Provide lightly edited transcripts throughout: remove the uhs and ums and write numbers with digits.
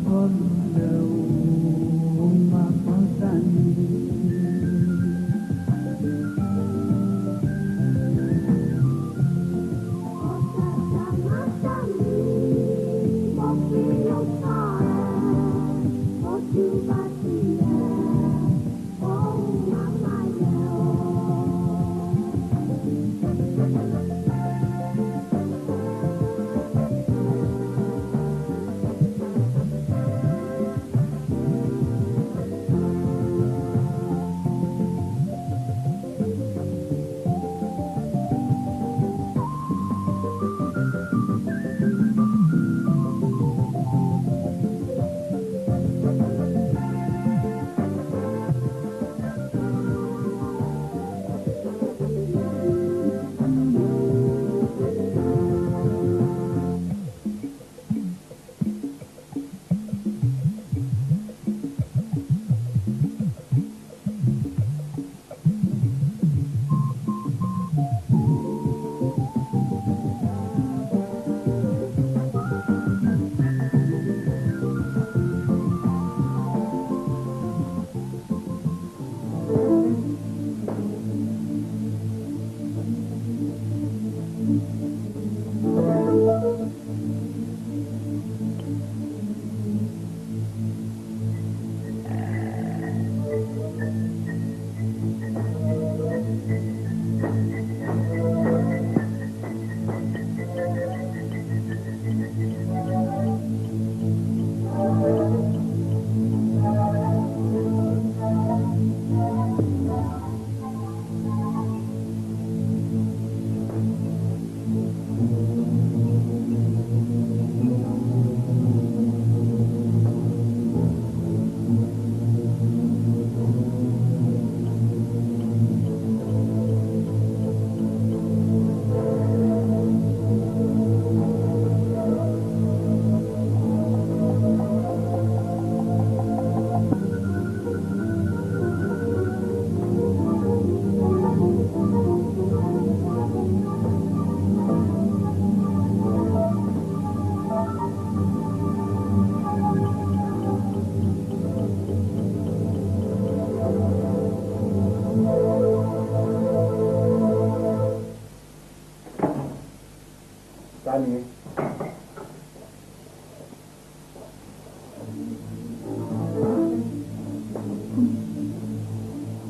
Bọ́ọ̀lù lẹ̀ o, máa pọ́n sani.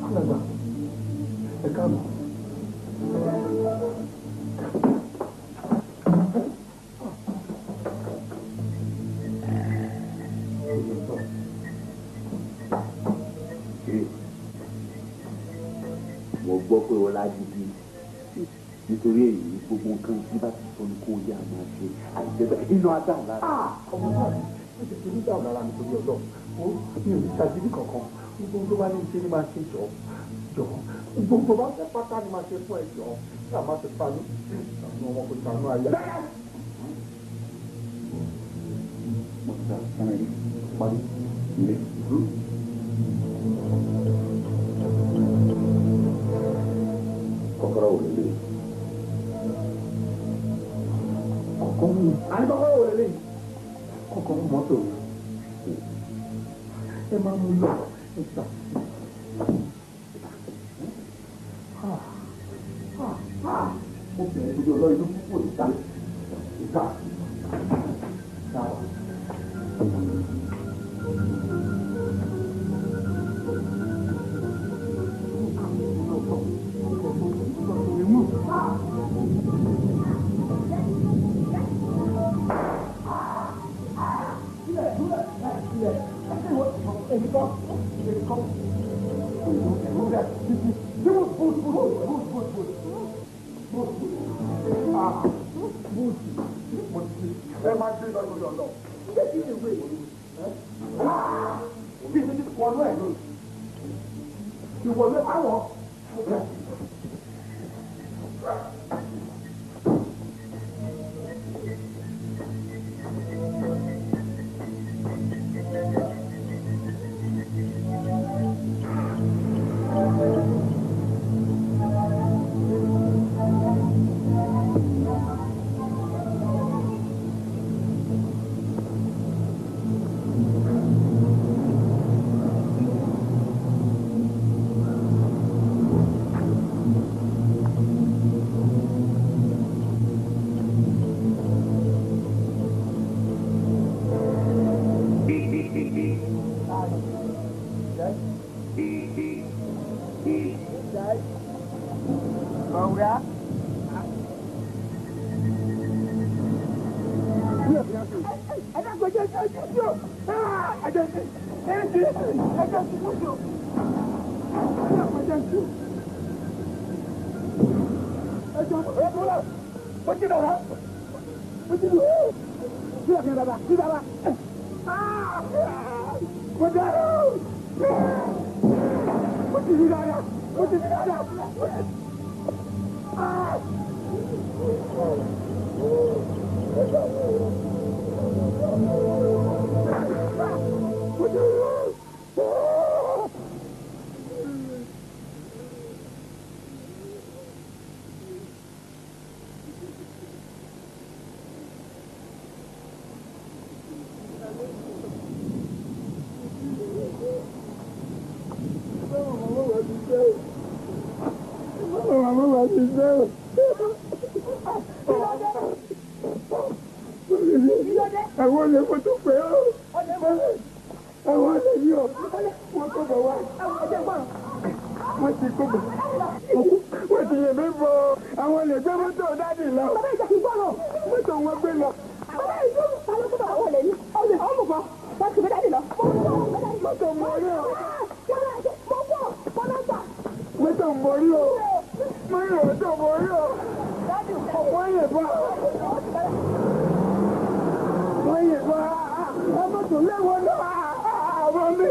Alàgbà, ẹ káàbọ̀. Mo gbọ́ pé o lágídí, nítorí èyí gbogbo nǹkan tí bá ti sọ ni kó yá máa ṣe, àìjẹ́ bẹ́ẹ̀ iná á dáhùn lára. Ọmọ náà ó ti fi ní dáhùn lára nítorí Ọlọ́run. Ó mi ò ní ṣàgídí kankan. Gbogbo tó bá ní ṣe ni máa ṣe, jọ jọ. Gbogbo bá fẹ́ pátá ni máa ṣe fún ẹ, jọ. Kí a máa ti pa mí, àwọn ọmọ kò ṣàánú ayé. Mo ti sá rí parí ilé. Kọ́kọ́rọ́ wò lélẹ̀? Kọ́kọ́rọ́ àní, kọ́kọ́rọ́ wò lélẹ̀? Kọ́kọ́rọ́ mọ́tò mi. Ẹ máa mú lọ, ẹ gbà. Mo bẹ̀rẹ̀ lórí ọlọ́ inú púpọ̀ ìta ìta ìta. Ẹ máa gbé lọ lórí ọ̀nà. Ṣé kí ni ìwé ìwé? Bí ti wọnú ẹ̀ lónìí. Ìwọlé àwọn. Ẹ dàgbọ́ jẹ́ jẹ́ jẹ́ jẹ́ ẹ jẹ́ sí ẹ jẹ́ sí ẹ jẹ́ sí lóṣù. Ẹ dàgbọ́ jẹ́ sí. Ẹ jọ ẹ tó lọ. Ó ti dọ̀rọ̀. Ó ti dùn. Sí ọ̀kẹ́ bàbá sí bàbá. Mo dárò. Mo ti di dáadáa. Mo ti di dáadáa. Àwọn olè mo tún pè ó. Àwọn olè yìí ó. Wọ́n kò bọ̀ wá. Wọ́n ti kó bọ̀. Wọ́n ti yè mí bọ̀. Àwọn olè gbé mọ́tò dádì lọ. Mọ́tò wọn gbé lọ. Mọ́tò mọ́rí o. Mọ́tò mọ́rí o. Mọ́tò mọ́rí o. Wọ́n yè bọ̀. Wọ́n yè bọ̀. Ọmọ tó léwọ́ náà. Àwọn mi.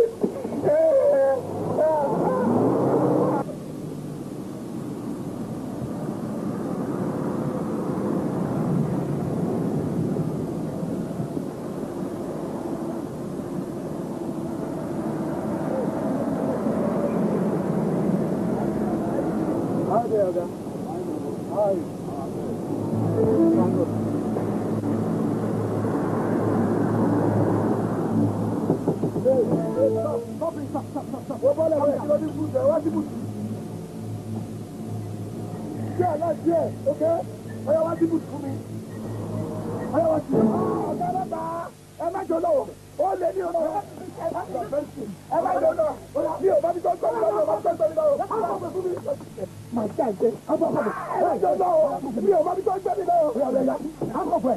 Hi there, Oga. Hi. Stop, stop. Wọ́n bọ́lá bẹ́ẹ̀ kí ló ní fún ẹ wá sí bùtù. Díẹ̀ náà díẹ̀, ok? Ọyá wá sí bùtù fún mi. Ọyá wá sí. Ọ̀gá ọlọ́pàá, ẹ má jọ lọ́wọ́. Ó lé ní ọ̀nà. Ẹ má jọ lọ́wọ́. Mi ò bá mi gbọ́ gbọ́ mi lọ́wọ́, bá mi gbọ́ gbọ́ mi lọ́wọ́. Màá já ìgbé. Ẹ má jọ lọ́wọ́. Mi ò bá mi gbọ́ gbọ́ mi lọ́wọ́. Akọ̀fẹ́.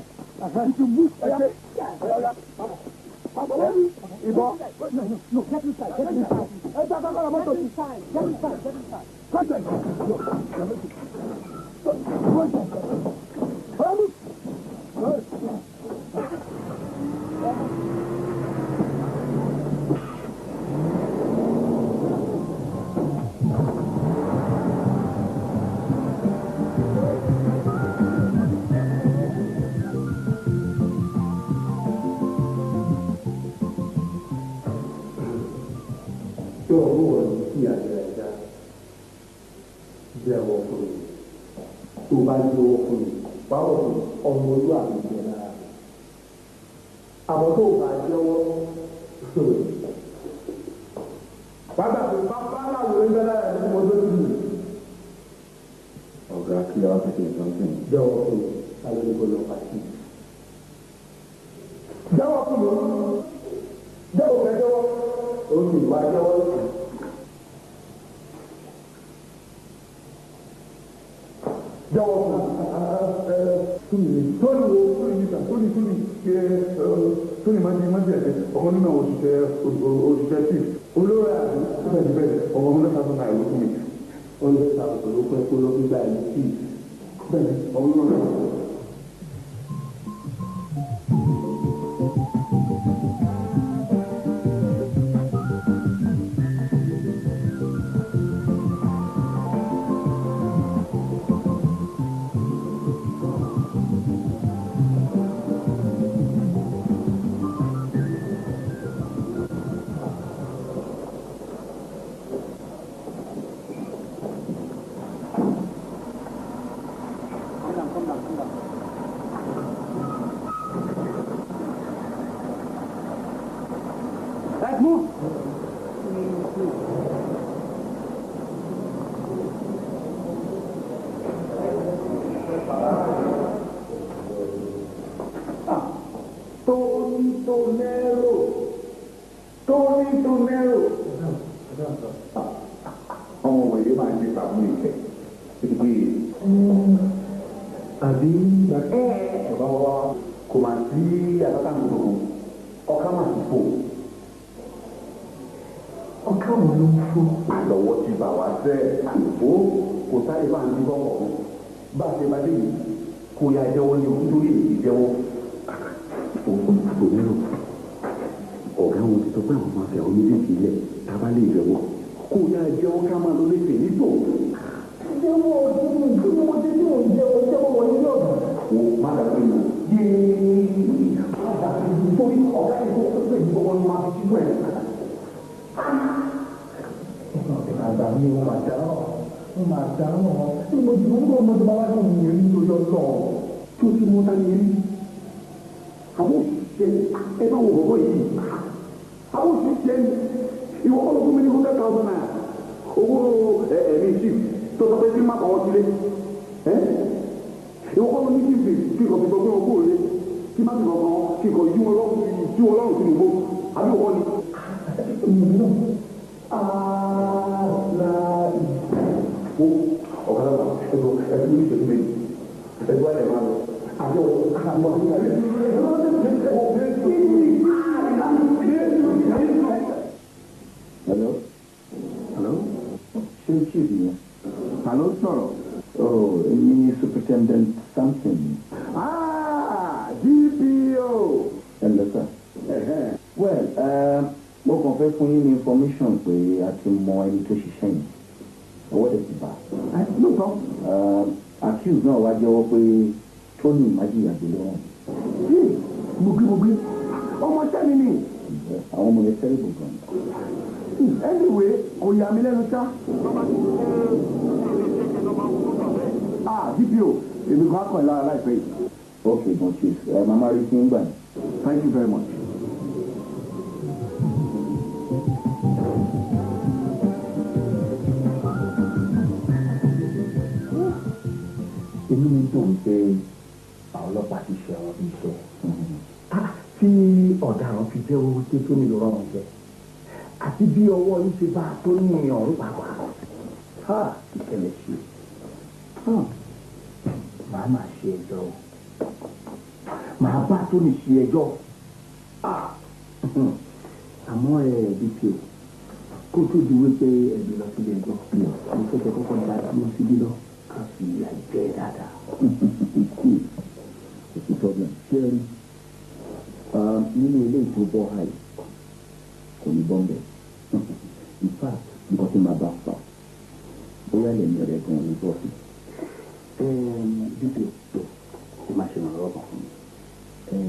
Ìbọn. No, get inside, get inside. Ẹ jẹ́ kọ́kọ́rọ́ mọ́tò. Get inside, get inside, get inside. Come here. Jẹ́wọ́ fún mi, tó bá jẹ́wọ́ fún mi, báwo ni ọmọlúwàbí jẹ lára rẹ̀? Àmọ́ tó bá jẹ́wọ́, bàbá mi bàbá aláwo ń bẹ lára rẹ̀ mo tó ti lù. Ọ̀gá kí ló wá fi ṣe nǹkan sí mi? Jẹ́wọ́ fún mi, káyọ̀ ní kò lọ pàṣẹ. Jẹ́wọ́ fún mi, jẹ́wọ́ fẹ́ jẹ́wọ́, ó sì wá jẹ́wọ́ lókè. Jẹ́wọ́ fún mi. Tóní wo tóní níta tóní tóní ẹ tóní máa di máa di ẹ̀jẹ̀ ọmọ nínú àwọn òṣìṣẹ́ òṣìṣẹ́ chief Olórí àbí bẹ́ẹ̀ bẹ́ẹ̀ ọmọ 100,000 naira ló fún mi. 100,000 ló pẹ́ kó lọ gbígbà ní chief. Bẹ́ẹ̀ ọmọ nínú ọ̀rẹ́. Tony Tonero. Ọmọ wẹ̀rẹ̀ máa ń nípa mú ìfẹ́. Àbí bàbá wa kò máa sí Àtàtà ń gbogbo ọ̀ká máa ti fò. Ọ̀ká wo ló ń fò? Àlọ́wọ́ ti bà wá sẹ́ àlùfó kò sáré bá ń bí bọ́kọ̀ bá a ṣe bá dé yìí kò yá jẹ́wọ́ ní o nítorí èyí jẹ́wọ́. Òmíràn ọ̀gá wọn ti sọ pé àwọn máa fẹ́ àwọn méjèèjì ilẹ̀ tá a bá lè jẹ́wọ́ kò yá jẹ́wọ́ ká máa lọ léṣe nítò. Jẹ́wọ́ kí ni mo ṣe tí mò ń jẹ́wọ́ jẹ́wọ́ wọ ilé ọ̀gá? O má dàgbé lò yéé má dàgbé lò torí ọ̀gá yìí tó pé ìgbọ́wọ́ ni máa fi sínú ẹ̀. Àgbà mi ò máa dáná, mo máa dáná, ní mo ti mú kó mo ti máa wá sí ìyẹn nítorí Ọlọ́run. Tó ti mú tani rí àwọn òṣìṣẹ́ ẹ bá wo bọ̀bọ̀ yìí àwọn òṣìṣẹ́ ìwọ kọ́ ló fún mi ní ₦100,000 owó ẹ̀mí chief tó sọ pé kí n má kọ́ ọ sílé ìwọ kọ́ ló ní chief kí n kò fi sọ pé wọn kò lé kí má fi kọ̀ọ̀kan kí n kò yí wọn lọ́rùn sínú igbó àbí òkọ́ ni. Ọ̀gá náà ẹ̀dùn ẹ̀dùn ní ìṣẹ́jú méjì ẹ̀dùn àlẹ́ máa lọ àjọ àwọn Hello? Hello? Ṣé chief yẹn? Ta ló sọ̀rọ̀? Oh, èmi ni Superintendent Samson. Ah, DPO. Ẹ ǹlẹ́ sà. Well, mo kàn fẹ́ fún yín ní information pé a ti mọ ẹni tó ṣiṣẹ́ yẹn. Ọwọ́ dẹ̀ ti bà. Lóòótọ́. Accused náà wá jẹ́wọ́ pé Tony Májìyàgbé ló ràn. Gbogbogbò ọmọọṣẹ́ mi ni. Àwọn ọmọ yẹn terrible gan. Anyway, kò yà mí lẹ́nu ṣá. Ah, DPO, èmi kan á kàn lára láìpẹ́ yìí. Ok, gan chief, ẹ màmá rí sí ń gbà yín. Thank you very much. Inú mi dùn pé àwọn ọlọ́pàá ti ṣe àwọn bí iṣẹ́ tí ọ̀daràn fi jẹ́wọ́ wípé tó nílò rọrùn jẹ àti bí ọwọ́ yìí ṣe bá a tó ní ọ̀run pàápàá ìṣẹ̀lẹ̀ ṣe màá máa ṣe ẹjọ́ o màá bá tó ní ṣe ẹjọ́ àmọ́ ẹ DPO kó tó di wípé ẹbí lọ sílé ẹjọ́ mo fẹ́ kẹ́ kọ́kọ́ dá dúró síbí lọ ká fi ìyà jẹ dáadáa. Kò sí problem. Ṣé ẹ rí nínú ilé ìtò bọ́ àì kò ní bọ́m̀bẹ̀. In fact, nǹkan tí màá bá fà bóyá lèmi rẹ̀ gan-an ní bọ́ọ̀sì. DPO ẹ má ṣe ìrànlọ́wọ́ kan fún mi.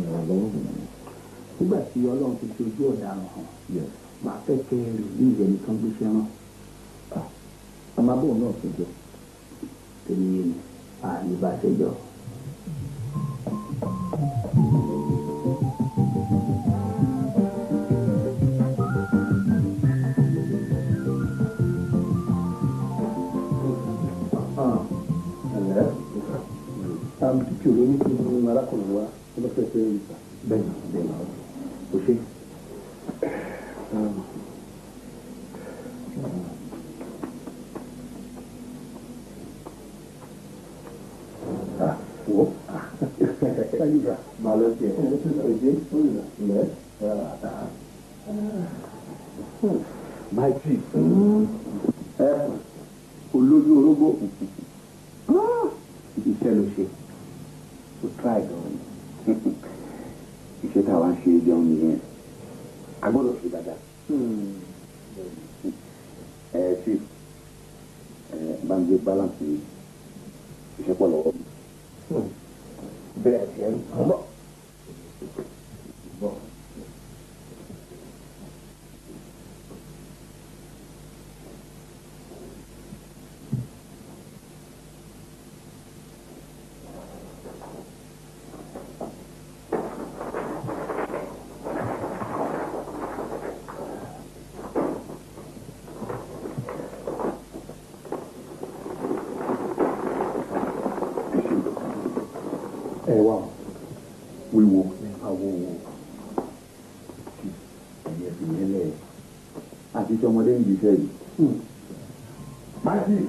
Ìrànlọ́wọ́ wò ni? Nígbà tí Ọlọ́run ti fi ojú ọ̀daràn hàn, màá fẹ́ kẹ́ ẹ rìlíìsì ẹni tó ń gbéṣẹ́ rán. Àmọ́ bóun náà ṣe jọ. Tèmi yé mi, àní bá ṣe jọ. DPO ló ní kí n mú arákùnrin wá ọlọ́fẹ́ fẹ́ rí ta. Bẹ́ẹ̀ni, bẹ́ẹ̀ni, o ṣe. Wo? Màá lọ sí ẹ̀. Ǹlẹ́? My chief, ẹ olójú orógbó Iṣẹ́ ló ṣe. O try gan ni. Iṣẹ́ tá a wá ń ṣe jẹun nìyẹn. A gbọ́dọ̀ ṣe dáadáa. Ẹ chief, ẹ bá ń gbé balance yìí. Iṣẹ́ pọ̀ lọ́wọ́ mi. Bẹ́ẹ̀ ti ẹ̀ ń bọ̀. Bọ̀. Ẹ wá Wíwo. àwọ̀ wò. Ẹ̀yẹ fi yẹn lẹ̀. Àti tí ọmọdé ń jíṣẹ́ yìí. My chief.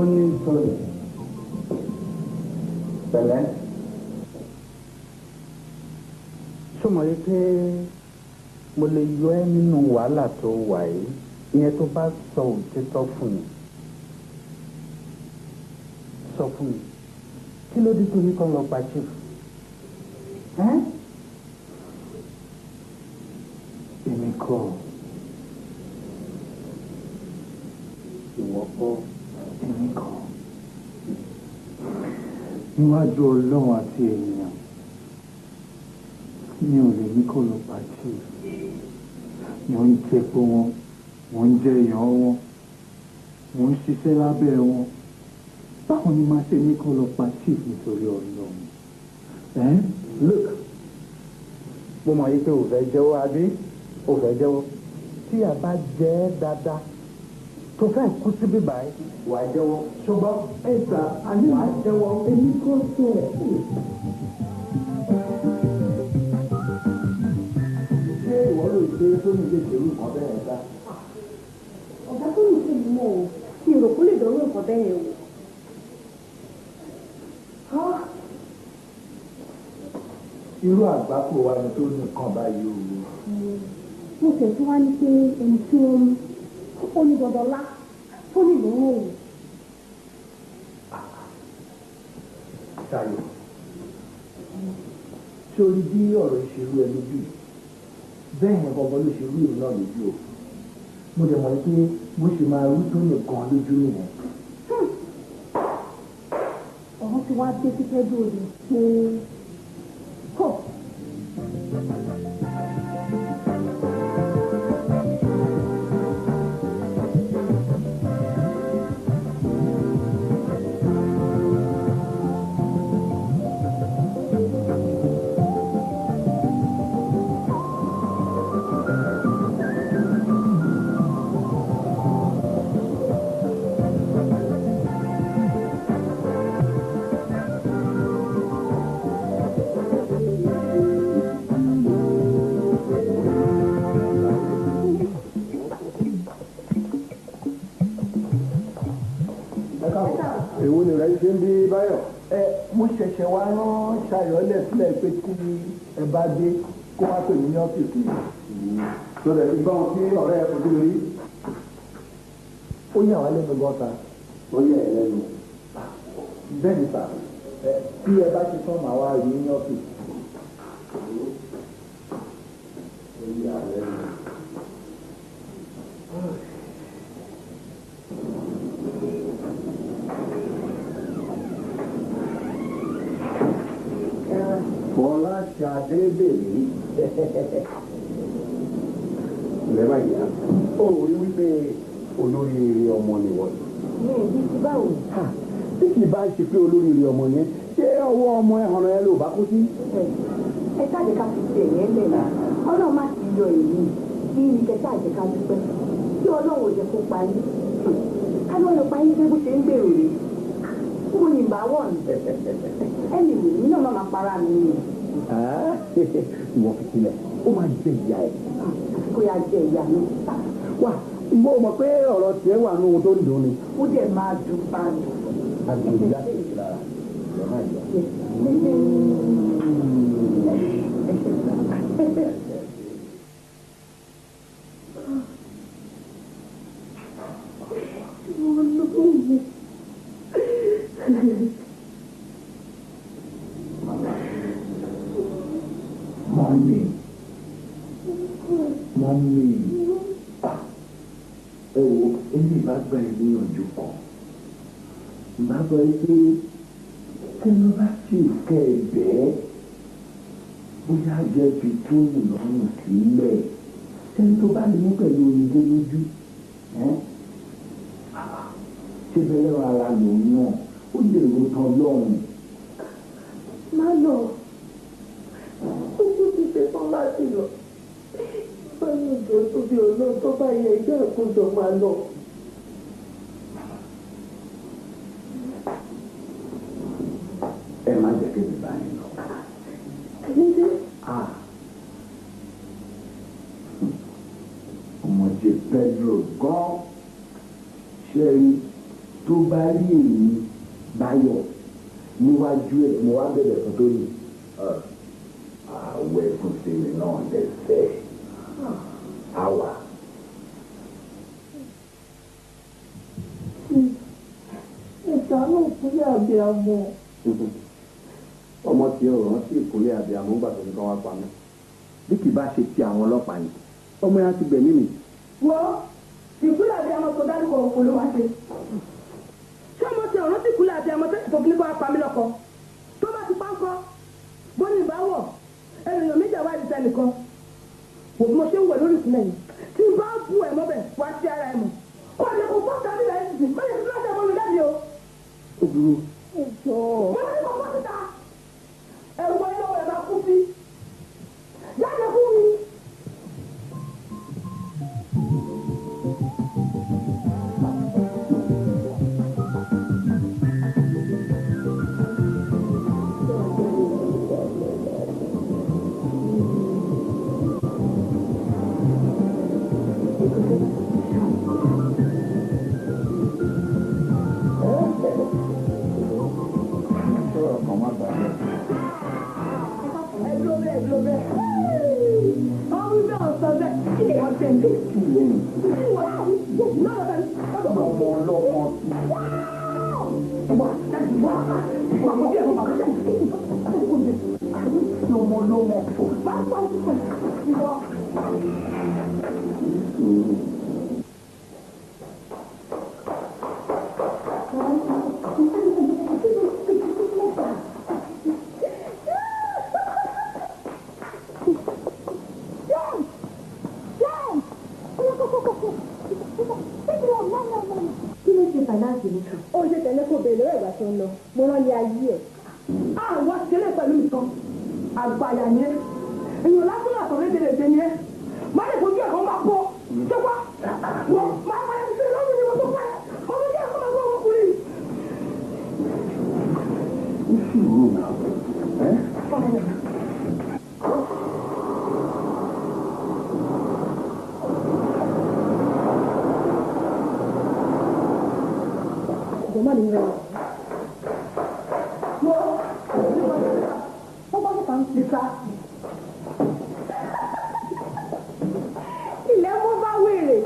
Tóní Tóní pẹ̀lẹ́. Ṣó mọ̀ yìí pé mo lè yọ ẹ́ nínú wàhálà tó wà yìí, ìyẹn tó bá sọ òtítọ́ fún mi. Sọ fún mi, kí ló dé tó ní kọ́ lọ pa chief? Èmi kọ́, Ìwọ kọ́? Èmi kọ́. Níwájú Ọlọ́run àti ènìyàn, mi ò lè ní kó lọ pa chief. Mo ń jẹ pé wọn, mo ń jẹ èèyàn wọn, mo ń ṣiṣẹ́ lábẹ́ wọn. Báwo ni màá ṣe ní kó lọ pa chief nítorí Ọlọ́run? Look, mo mọ̀ yìí pé ò fẹ́ jẹ́wọ́, àbí ò fẹ́ jẹ́wọ́? Tí a bá jẹ́ ẹ́ dáadáa tó fẹ́ kú síbí báyìí, wàá jẹ́wọ́, ṣùgbọ́n Ẹ sà, àní wàá jẹ́wọ́. Èmi kọ́ sẹ̀. Ṣé ìwọ ló ṣe tó ní lè ṣerú nǹkan bẹ́ẹ̀ dá? Ọ̀gá tó ní kí n mọ̀ ọ́, mi ò rò kó lè dánwò nǹkan bẹ́ẹ̀ yẹn wò. Irú àgbákò wa ni tó nìkan báyìí o. Mo tẹ̀ tí wá ní pé ẹni tí wọ́n mú ó ní dandan lá tó ní lòún òun. Ṣayọ̀, ṣé o rí bí ọ̀rọ̀ ìṣerú ẹ lójú yìí? Bẹ́ẹ̀ yẹn gangan ló ṣe rú èmi náà lójú o. Mo dẹ̀ mọ̀ pé bó ṣe máa rú tó nìkan lójú nìyẹn. Ọ̀rọ̀ ti wá dé sí pẹ́ẹ́dù òde pé kò. Èwo ni rẹ̀ ṣe ń bí Báyọ̀? Ẹ mo ṣẹ̀ṣẹ̀ wá rán Ṣayọ̀ lẹ̀ sílẹ̀ pé tí ẹ bá dé kó wá pè mí ní ọ́fíìsì. Tó rẹ̀ ti gbọ́ ohun tí ọ̀rẹ́ ẹ fojú rí. Ó yà wá lẹ́nu gan ta. Ó yà ẹ́ lẹ́nu. Bẹ́ẹ̀ ni sà, bí ẹ bá ṣe tán màá wá rí ní ọ́fíìsì. Ó yà á lẹ́nu. Fọláṣadé bèbí lẹ́mọ̀ ìyá, ó rí wípé olóríire ọmọ ni wọ́n. Mi ò bí ti báwo. Tí kì í bá ṣe pé olóríire ọmọ yẹn, ṣé ọwọ́ ọmọ ẹ̀hànà ẹ ló bá kú sí? Ẹ ṣáàjẹ́ ká fi ti ẹ̀yẹ́ lẹ̀ náà. Ọlọ́run má ti yọ èyí bí ní kẹ ṣáàjẹ́ ká dúpẹ́. Kí Ọlọ́run ò jẹ́ kó pa yín. Ká ló lọ pa yín pé bó ṣe ń gbèrò rèé. Kúrò ní ìbá wọ̀ ní. Ẹnì mi náà má máa para mi ni. Ìwọ fi sílẹ̀, ó máa jẹ ìyá ẹ̀. Kó yá jẹ ìyá náà. Wá, ìwọ mọ̀ pé ọ̀rọ̀ tiẹ̀ wà ní ohun tó ń dùn ni. Ó dẹ̀ máa dùn bá mi. Àgbègbè láti ìlú lára, ìyá máa yọ. Mọ́mí, mọ́mí, ẹ wo, èmi ìbá gba ẹ níyànjú kan. Ìbá sọ pé kí ló bá sì kẹ́ ẹ bẹ́ẹ̀, bóyá jẹ́ fi tóyìn lọ́rùn sílẹ̀. Ṣé tó bá lè mú pẹ̀lú omijé lójú? Ṣé bẹ́lẹ́ ara lòun náà? Ó lè ro tán lọ́rùn. Má lọ. Ó ti ṣe tán láti lọ. Báyọ̀ ìjọ tó bí ọlọ́run tó bá yẹ ẹgbẹ́ àkójọ máa lọ. Ẹ má jẹ́ kí mi bá yín lọ. Ẹni dé. Ọmọdé Pedro gan ṣe rí tó bá rí Níwájú ẹ̀ mo wá bẹ̀rẹ̀ fún Tóyìn. Àwẹ̀ fún tèmi náà lẹ́sẹ̀. Àwà. Ìṣàánú ìkúlẹ̀ àbíamọ. Ọmọ tí ó rántí ìkúlẹ̀ àbíamọ gbà tó ní kán wá pa mí. Bí kì bá ṣe ti àwọn ọlọ́pàá ni, ọmọ yẹn á ti gbẹ̀mí mi. Wọ́n ìkúlẹ̀ àbíamọ tó dárúkọ òkú ló wá ṣe. Ṣé ọmọ tí ọ̀rọ̀ ti kúlẹ̀ àbíamọ tó fi ní kó wá pa mí lọ́kọ? Tó bá ti pánkọ́, bó ní ìbáwọ̀, ènìyàn méjì àwa àdìsẹ́ nìkan. Wò bí mo ṣe ń wẹ̀ lórí ìkúlẹ̀ yìí. Tí n bá bu ẹ̀ mọ́bẹ̀, wá sí ara ẹ̀ mọ̀. Kó o lè kó bọ́ tàbí rẹ̀ sì, má lè fi láti ẹ̀mọ́ mi jáde o. Ó burú. Mo ní kó bọ́ síta. Ẹ̀rù wọlé lọ́wọ́ ẹ̀ máa kú sí. Jáde fún mi. Ó ṣe tẹ̀lé kó bèèrè lọ́wọ́ ìgbà tó ń lọ, mo rán ní ayé ẹ̀. Àwọn ṣeré pẹ̀lú nǹkan, àgbàyà ni ẹ́, èèyàn lásán àtọ̀ rédèrèdè ni ẹ́, má lè fojú ẹ̀kọ́ máa bọ́, ṣé wá, wọ́n máa máa ṣe lọ́rùn ni mo tó pẹ́, mo fojú ẹ̀kọ́ máa bọ́ ọmọkùnrin. Ó sì rò náà, ẹ́. Ilẹ̀ mú bá wèrè.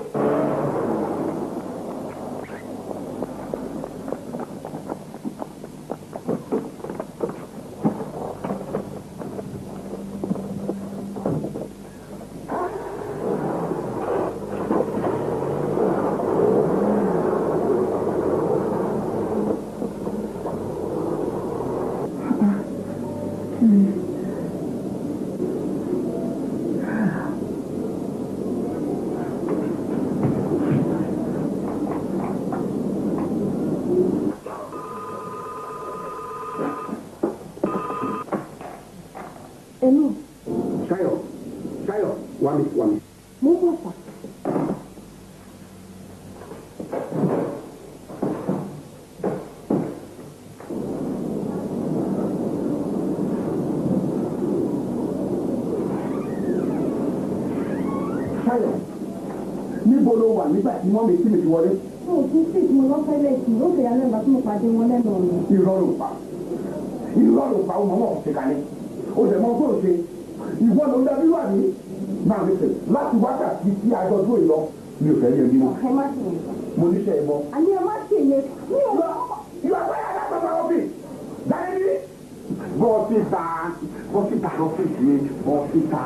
Ṣayọ̀, Ṣayọ̀, wá mi, wá mi. Mo ń bọ̀ sà. Ṣayọ̀, níbo ló wà nígbà tí mọ́mí tí mi fi wọlé? Mo ò tún sí ìtumọ̀ lọ́fẹ́lẹ́ kì í ó fẹ̀yà lẹ́nu ìgbà tí mo pàdé wọn lẹ́nu ọ̀nà. Irọ́ ló pa. Irọ́ ló pa, ó mọ̀ mọ̀ ṣe kalẹ̀. Ó dẹ̀ mọ tó ṣe. Ìwọ ló ń dábí wà ní. Máa mi sè láti wákàtí tí a jọ dúró yìí lọ. Mi ò fẹ́ rí ẹbí mọ́. Ẹ má ṣe yẹn. Mo níṣẹ́ ìbọn. Àní ẹ má ṣe yẹn. Mi ò lọ. You are fired out of my office. Dáríbi. Bọ́ síta, bọ́ síta lọ́fíìsì mi, bọ́ síta.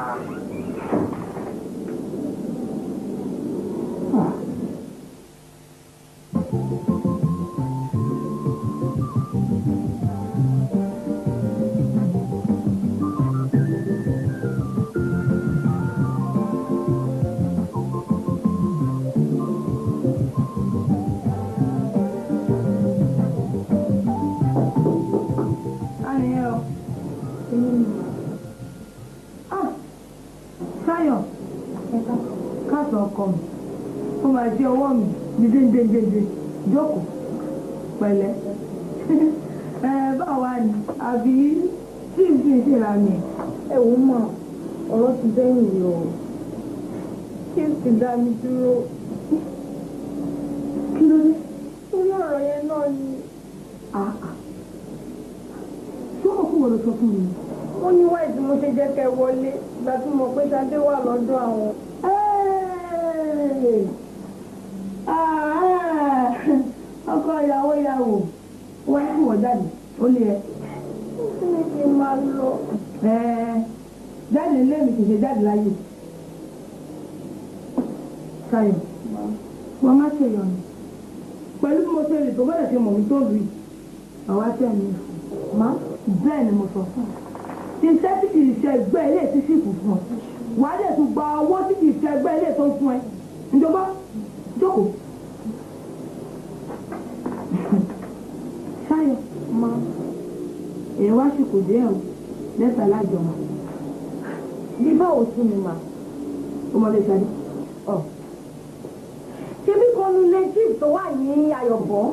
Ṣayọ̀, káàsán ọkọ mi, ó máa jẹ́ ọwọ́ mi ní déndéndéndé, jókòó, pẹ̀lẹ́. Ẹ báwa ni, àbí tí n fi ṣe ra mi. Ẹ wò ó mà, ọ̀rọ̀ ti bẹ́yìn yọ. Kí n sì dá mi dúró. Kí ló dé? Orí ọ̀rọ̀ yẹn náà ni. wọ́n lọ sọ fún mi. Ó ní wáyé tí mo ṣe jẹ́ kẹ́ wọlé ìgbà tí mo pé Ṣadé wà lọ́dọ̀ àwọn. Ọkọ ìyàwó ìyàwó wọ́n kú wọ́n jáde ó lé ẹ. Kí ni kí n máa lọ? Jáde lẹ́mi kì í ṣe jáde láyé. Ṣayọ̀, wọ́n má ṣe yọ̀nù. Pẹ̀lú bí mo ṣe rìn tó gbọ́dọ̀ ṣe mọ̀ mí tó lù yìí. Àwa tẹ̀ mí fún. Má bẹ́ẹ̀ ni mo sọ fún ọ. Iṣẹ́ tí kì í ṣe ẹgbẹ́ ilé tí sì kù fún ọ. Wàá dẹ̀ tún gba owó tí kì í ṣe ẹgbẹ́ ilé tó ń fún ẹ. Ìjọba jókòó. Ṣayọ̀, má èyí wá sì kò dé ẹ̀ o lẹ́sà lájọ wa. Bí báwo tún ni mà? Ọmọdé Ṣadé. Ṣebí kan nu lé chief tó wà ní Ayọ̀bọ̀?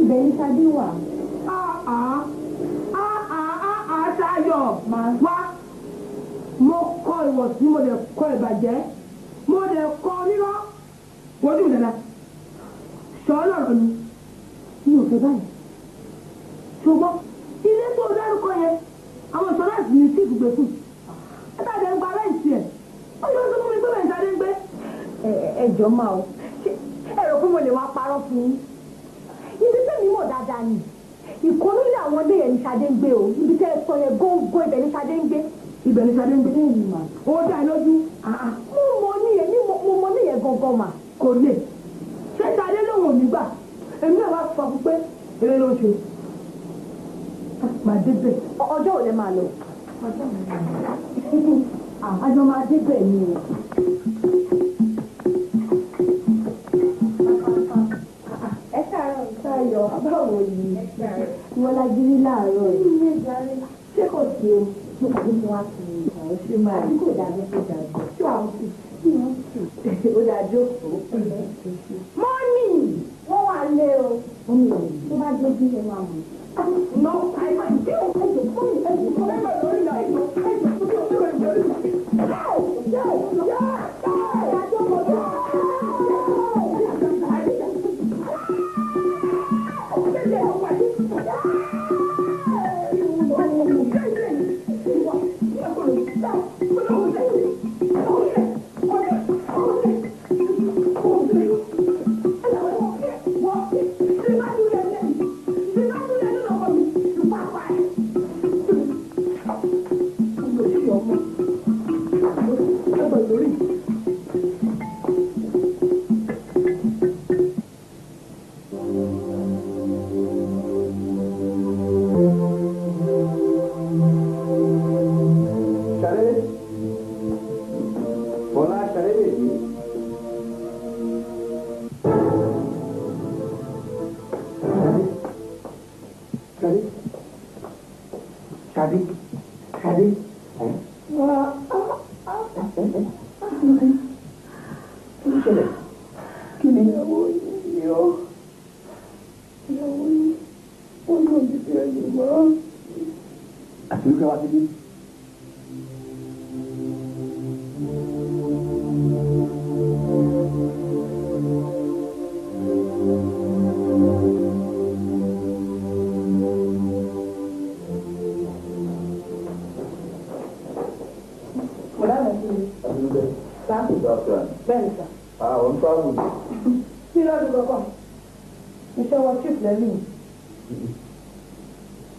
Ibẹ̀ ní Ṣadé wà. Ṣayọ̀ wá. Mo kọ ìwọ̀sí, mo dẹ̀ kọ ìbàjẹ́, mo dẹ̀ kọ rírọ́. Wojú mi dada. Sọ lọ́rọ̀ ni. Mi ò fẹ́ báyìí. Ṣùgbọ́n ilé tó dárúkọ yẹn, àwọn ìṣọ́láṣì ní chief gbé fún. Ẹ bá dẹ̀ ń gba aláìsí ẹ̀. Ó ṣe ń sọ fún mi pé bẹ́ẹ̀ Ṣadé ń gbé. Ẹ jọ̀ọ́ máa o, ẹ rò pé mo lè wá parọ́ fún yín. Ibi tẹ́mi mọ̀ dáadáa ni. Ìkọ́nú ilé àwọn ilé yẹn ní Ṣadé ń gbé o. Ibi tẹ́ ẹ sọ yẹn góńgó ibẹ̀ ní Ṣadé ń gbé. Ibẹ̀ ní Ṣadé ń gbé. Ó dá ẹ lójú. Mo mọ níyẹn ní mo mọ níyẹn gangan mà. Kò lè. Ṣé Ṣadé lòun ò ní gbà? Èmi náà wá sọ fún pé eré ló ń ṣe. Màá débẹ̀. Ọjọ́ ò lè máa lọ. Àjọ máa débẹ̀ ni o. Ẹ káàárọ̀ Ṣayọ̀, báwo ni? Wọ́n lágírí láàárọ̀ yìí. Ṣé kò sí o? Mo kàn ní kí wọ́n á fi ọ̀rọ̀ ṣe máa rí. Kò dàbí kò dàbí. Ṣé àwọn sì kí wọ́n sì? Ó dáa jókòó. Mọ́mì! Wọ́n wà lé o. Mọ́mì tó bá dé bí ẹ máa mọ̀. No, I might do.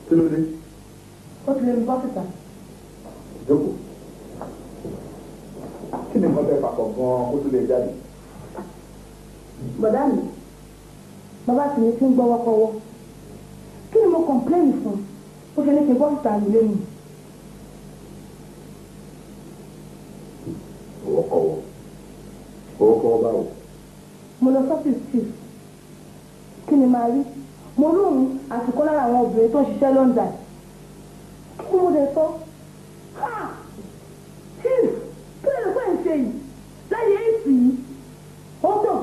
Kí ló dé? Ó ti lè mi bọ́ síta. Jókòó. Kí ni nǹkan tẹ́ papọ̀ gan-an kó tó lè jáde? Bọ̀dá mi, bàbá sì ní tí ń gbọ́wọ́kọ́wọ́. Kí ni mo kọ̀ǹpléènì fún? Ó ṣe ní kí n bọ́ síta nílé mi. Ọwọ́kọ́wọ́. Ọwọ́kọ́wọ́ báwo? Mo lọ sọ́fíìsì chief. Kí ni màá rí? Mo lóhun àsìkò lára àwọn obìnrin tó ń ṣiṣẹ́ lọ́ndà. Kí ni mo lè sọ? Ha! Chief, kí lè fẹ́ ṣe yìí? Láyé èsì yìí, ó dùn.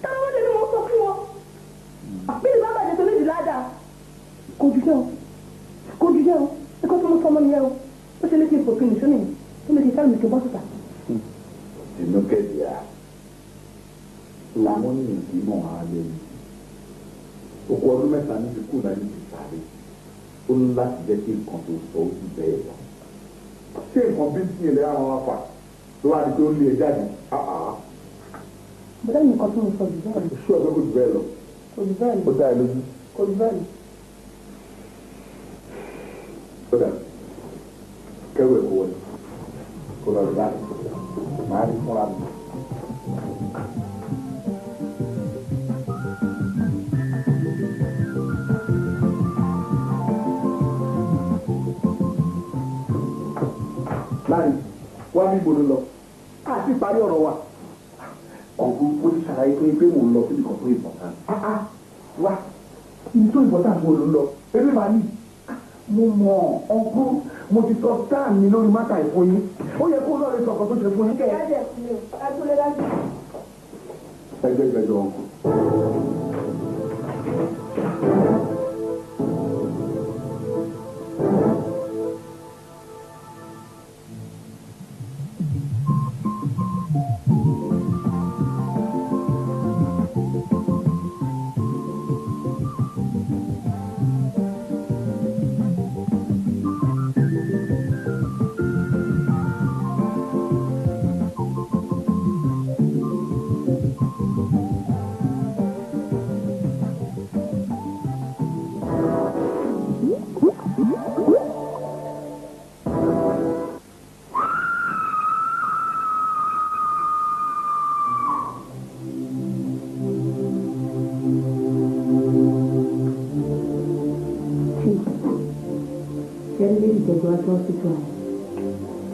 Táwọn ọmọdé ni mo sọ fún wọn. Bí ìbá bàjẹ́ tó méjì ládàá. Kò jù jẹ́ o. Kò jù jẹ́ o. Ẹ̀kọ́ tó mú sọmọ nìyẹn o. Ó ṣe ní kí n fòfin nìṣó nìyẹn. Ó lè kí n sáré mi kí n bọ́ síta. Inú kẹ́díà. Làwọn ní ìbímọ àálẹ́ yìí. Oko ọdún mẹ́ta ní ti kú láyé ti sáré. Ó ní láti jẹ́ kí nǹkan tó sọ ó jù bẹ́ẹ̀ lọ. Ṣé nǹkan bí tí ilẹ̀ àwọn afa ló wá di pé ó lé ẹ jáde? Bọ́dá mi nǹkan tó ń sọ jù bẹ́ẹ̀ lọ. Ṣé ọ̀gbẹ́ kò jù bẹ́ẹ̀ lọ? Kò jù bẹ́ẹ̀ lọ. Ó dá ẹ lójú. Kò jù bẹ́ẹ̀ lọ. Ó dà kẹ́rù ẹ̀ kó wọlé kó lọ rí láti màá rí fúnra mi. Láàrin wá bí ibo ló lọ àti parí ọ̀rọ̀ wa. Ọ̀gùn mo ti ṣàlàyé fún yín pé mò ń lọ síbi kan tó important. Wá ibi tó important wo ló ń lọ? Eré màá ní. Mo mọ̀ ọ̀gùn mo ti sọ sáà mi lórí mátà ìfún yín. Ó yẹ kó lọ́ọ̀rẹ́ sọ̀kan tó ṣe fún yín kẹ́. Ẹgbẹ́ ìgbẹ́jọ́ ọkùn.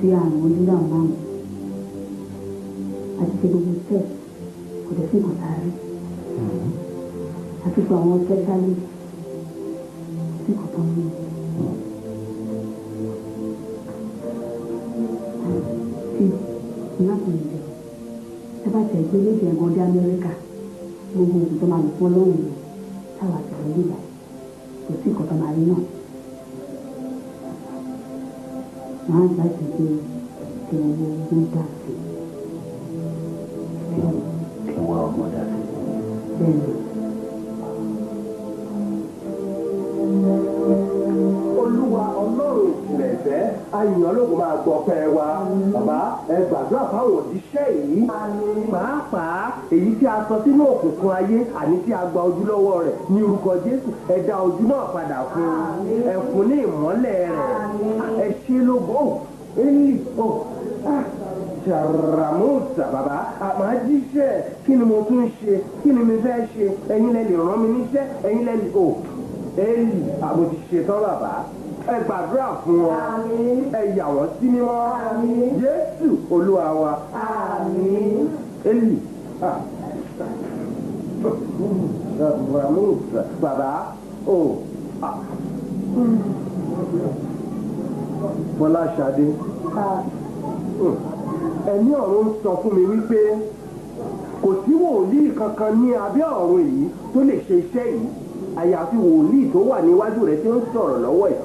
Tí àrùn ojú làwọn láwọn àti ṣe gbogbo test kò dẹ̀ sí nǹkan tá a rí àti fún àwọn specialist kò sí nǹkan tó ń rí. Tí ìyá kan ìjọ ẹ bá tẹ̀ gbé léde ẹ̀gàn dé Amẹ́ríkà gbogbo oògùn tó máa lò fún ọlọ́run yẹn táwa ti lọ nígbà kò sí nǹkan tó máa rí náà. Màá gbà sí pé kí n wo ọgbọ́n dà sí. Kí n wá ọgbọ́n dà sí. Bẹ́ẹ̀ni. Olúwa Ọlọ́run ìjìnlẹ̀ ìfẹ́ ayìnbọn lóògùn máa gbọ́ pẹ́ wa. Bàbá ẹ gbàdúrà fáwọn òjíṣẹ́ yìí. Pàápàá èyí tí a sọ sínú òkùnkùn ayé àní tí a gba ojú lọ́wọ́ rẹ̀ ní orúkọ Jésù ẹ dá ojú náà padà fún un. Ẹ fún ní ìmọ́lẹ̀ rẹ̀. Ẹ ṣe lógo. Eli o jàràmùsà bàbá àmà jíṣẹ́ kí ni mo tún ṣe kí ni mi fẹ́ ṣe ẹ̀yin lẹ lè rán mi níṣẹ́ ẹ̀yin lẹ lè o Eli àbò ti ṣetán bàbá ẹ gbàdúrà fún wọn ẹ yà wọ́n sí mímọ́ Jésù Olúwa wa. Eli jàràmùsà bàbá o Fọláṣadé ẹ̀mí ọ̀run sọ fún mi wípé kò sí wòlíì kankan ní abẹ́ ọ̀run yìí tó lè ṣe iṣẹ́ yìí àyàfi wòlíì tó wà níwájú rẹ̀ tí ó ń sọ̀rọ̀ lọ́wọ́ ẹ̀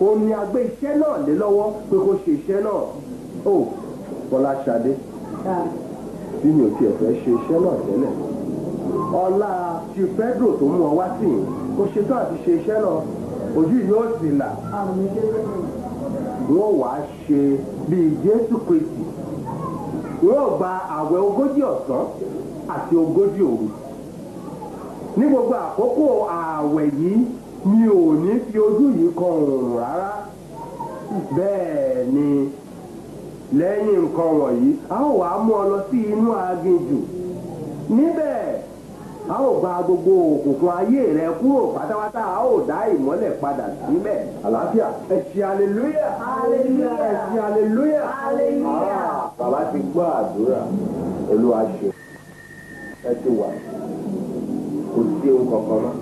òun ni a gbé iṣẹ́ náà lé lọ́wọ́ pé kó ṣe iṣẹ́ náà ó Fọláṣadé bí mi ò tiẹ̀ fẹ́ ṣe iṣẹ́ náà tẹ́lẹ̀ ọlá ti Pedro tó mú ọ wá sí yìí kó ṣetán àti ṣe iṣẹ́ náà ojú yóò sì là wọ́n wàá ṣe bíi Jésù Kristi wọ́n gba àwẹ̀ 40 ọ̀sán àti 40 òru ní gbogbo àkókò ààwẹ̀ yìí mi ò ní fi ojú yìí kan oòrùn rárá bẹ́ẹ̀ ni lẹ́yìn nǹkan wọ̀nyí a ó wàá mú ọ lọ sí inú aginjù níbẹ̀ a ó gba gbogbo òkùnkùn ayé rẹ kúrò pátápátá a ó dá ìmọ́lẹ̀ padà síbẹ̀ àlàáfíà ẹ ṣe hallelujah ẹ ṣe hallelujah bàbá ti gbọ́ àdúrà Olúwa ṣe ẹ ti wà kò sí ohun kankan mọ́.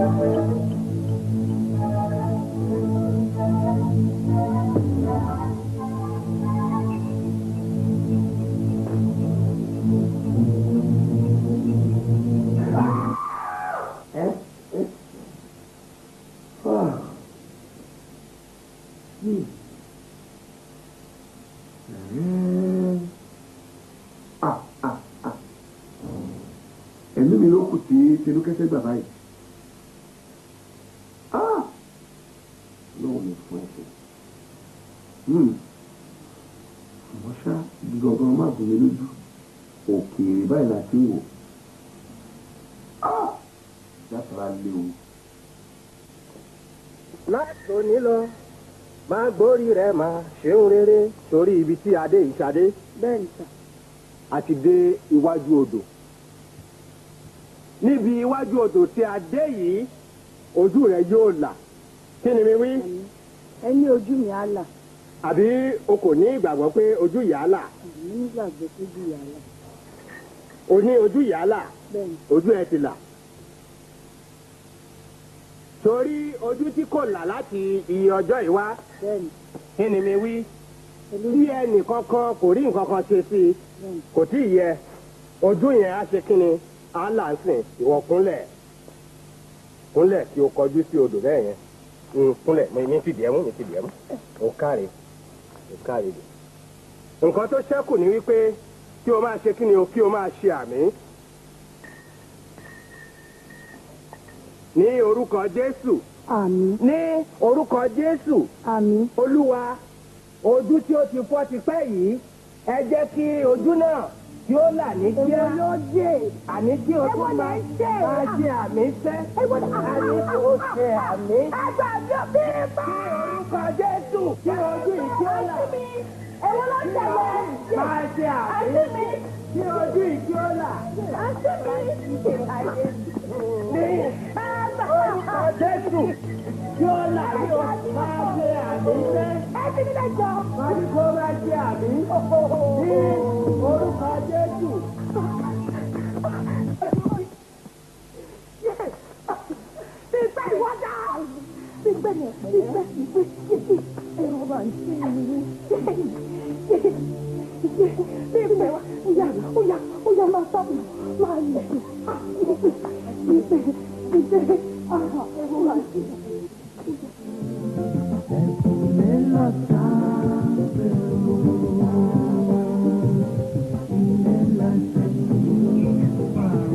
Thank you. Ẹ̀mí mi ló kù tí Tinúkẹ́sẹ́ gbà báyìí. Lọ́wọ́ mi fún ẹsẹ̀. Àmọ́ ṣá gbọ̀ngàn má gùn mí lójú. Òkèèrè báyìí la ti ń wò. Jáfara léwu. Látòní lọ, máa gbórí rẹ̀ máa ṣeun rere sórí ibi tí adé ìṣadé. Bẹ́ẹ̀ni sà. A ti dé iwájú odò. Níbi iwájú odò tí a dé yìí, ojú rẹ̀ yóò là. Kí ni mi wí? Ẹ ní ojú mi á là. Àbí o kò ní ìgbàgbọ́ pé ojú yìí á là? Èmi nígbàgbọ́ pé ojú yìí á là. O ní ojú yìí á là? Bẹ́ẹ̀ni. Ojú ẹ ti là. Torí ojú tí kò là láti iye ọjọ́ yìí wá. Bẹ́ẹ̀ni. Kí ni mi wí? Bí ẹnì kankan kò rí nǹkan kan ṣe sí i, kò tí ì yẹ. Ojú yẹn á ṣe kí ni? Á là ń sìn. Ìwọ kúnlẹ̀. Kúnlẹ̀ kí o kọjú sí odò bẹ́ẹ̀ yẹn. Kúnlẹ̀, mi fìdí ẹ mú, mi fìdí ẹ mú. O káre, o káre dè. Nǹkan tó ṣẹ́kù ni wípé kí o máa ṣe kí ni o, kí o máa ṣe àmì. Ní orúkọ Jésù. Àmín. Ní orúkọ Jésù. Àmín. Olúwa, ojú tí ó ti fọ́ ti pẹ́ yìí, ẹ jẹ́ kí ojú náà kí ó là ní kíá. Èwo ló dé? Àní kí o tún máa ṣe àmì sẹ́. Àní kí o ṣe àmì. Ẹgbẹ́ mi ò bí bá. Ní orúkọ Jésù, kí ojú yìí kí ó là. Èwo ló ṣẹlẹ̀? Máa ṣe àmì. Kí ojú yìí kí ó là. Àǹtí mi. Ní orúkọ Jésù, kí ó là ní o máa ṣe àmì sẹ́. Ẹ fi mi lẹ́jọ́. Máa ní kó máa ṣe àmì. Ní orúkọ Jésù. Ìgbẹ́ ìwọ́dà. Ìgbẹ́ ìgbẹ́ ìgbẹ́ ẹ̀rọ bá ń ṣe é. Ìgbẹ́ wa, ó yá, ó yá, ó yá máa sábà máa lẹ̀. Ìgbẹ́ ìgbẹ́ ẹ̀rọ bá ń ṣe é. Ẹ̀kúnlẹ̀ lọ́ta bẹ̀rù, ilẹ̀ láti pàrọ̀.